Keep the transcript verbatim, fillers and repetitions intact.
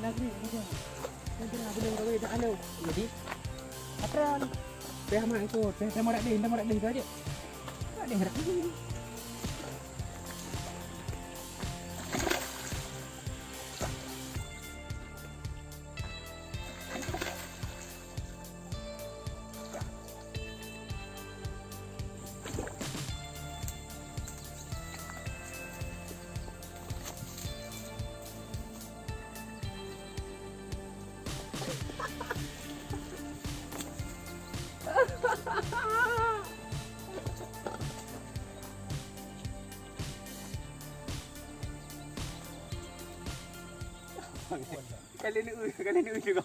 Jadi, apa? Payah mak ikut, payah, payah marak deh, payah marak deh, tu aja. Marak deh, marak deh. Kalian ni, kalian ni juga.